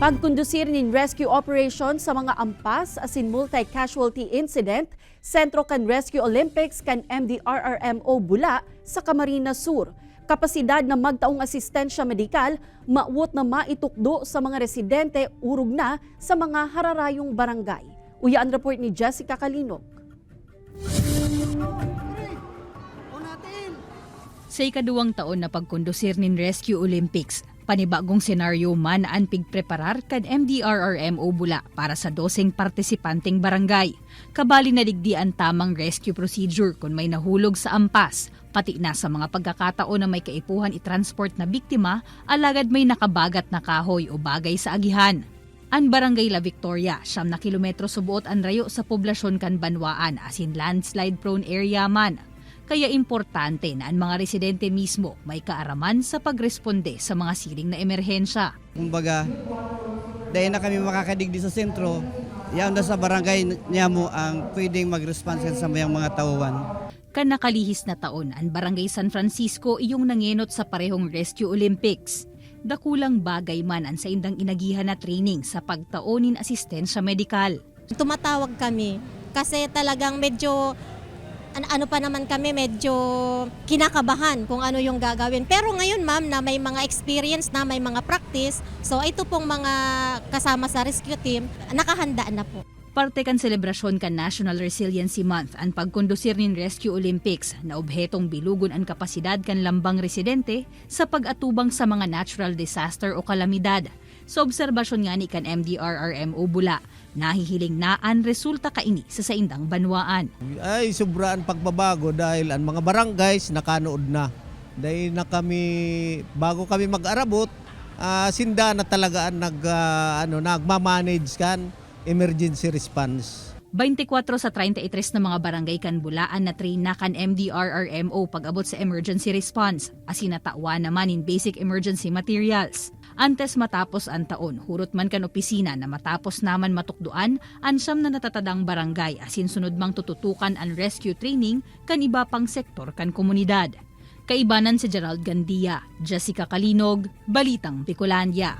Pagkondusir nin rescue operation sa mga ampas asin multi-casualty incident, sentro kan Rescue Olympics kan MDRRMO Bula sa Camarines Sur. Kapasidad na magtaong asistensya medikal, mawot na maitukdo sa mga residente urog na sa mga hararayong barangay. Uya ang report ni Jessica Kalinog. Sa ikaduwang taon na pagkondusir nin Rescue Olympics, panibagong senaryo man ang pigpreparar kan MDRRMO Bula para sa 12 partisipanteng barangay. Kabali na digdi ang tamang rescue procedure kung may nahulog sa ampas, pati na sa mga pagkakataon na may kaipuhan i-transport na biktima, alagad may nakabagat na kahoy o bagay sa agihan. Ang Barangay La Victoria, 9 na kilometro subuot ang rayo sa poblasyon kan Banwaan asin landslide prone area man. Kaya importante na ang mga residente mismo may kaaraman sa pagresponde sa mga siring na emerhensya. Kumbaga, dahil na kami makakadigdi sa sentro, yan na sa barangay niya mo ang pwedeng mag-response sa mayang mga tauhan. Kan nakalihis na taon, ang Barangay San Francisco iyong nangenot sa parehong Rescue Olympics. Dakulang bagay man ang saindang inagihan na training sa pagtaonin asistensya medikal. Tumatawag kami kasi talagang medyo ano pa naman kami, medyo kinakabahan kung ano yung gagawin. Pero ngayon, ma'am, na may mga experience na, may mga practice, so ito pong mga kasama sa rescue team, nakahanda na po. Parte kan selebrasyon kan National Resiliency Month ang pagkondusir nin Rescue Olympics na obhetong bilugon ang kapasidad kan lambang residente sa pag-atubang sa mga natural disaster o kalamidad. Sa obserbasyon nga ni kan MDRRMO Bula, nahihiling na ang resulta kaini sa saindang banwaan. Ay, sobrang pagbabago dahil ang mga barangays nakanood na. Dahil na kami, bago kami mag-arabot, sinda na talaga ang ano, nagmamanage kan emergency response. 24 sa 33 na mga barangay kan Bulaan na train na kan MDRRMO pag-abot sa emergency response, asin natawan naman in basic emergency materials. Antes matapos ang taon, hurot man kan opisina na matapos naman matukduan ang 9 na natatadang barangay asin sunod mang tututukan ang rescue training kan iba pang sektor kan komunidad. Kaibanan si Gerald Gandia, Jessica Kalinog, Balitang Bicolandia.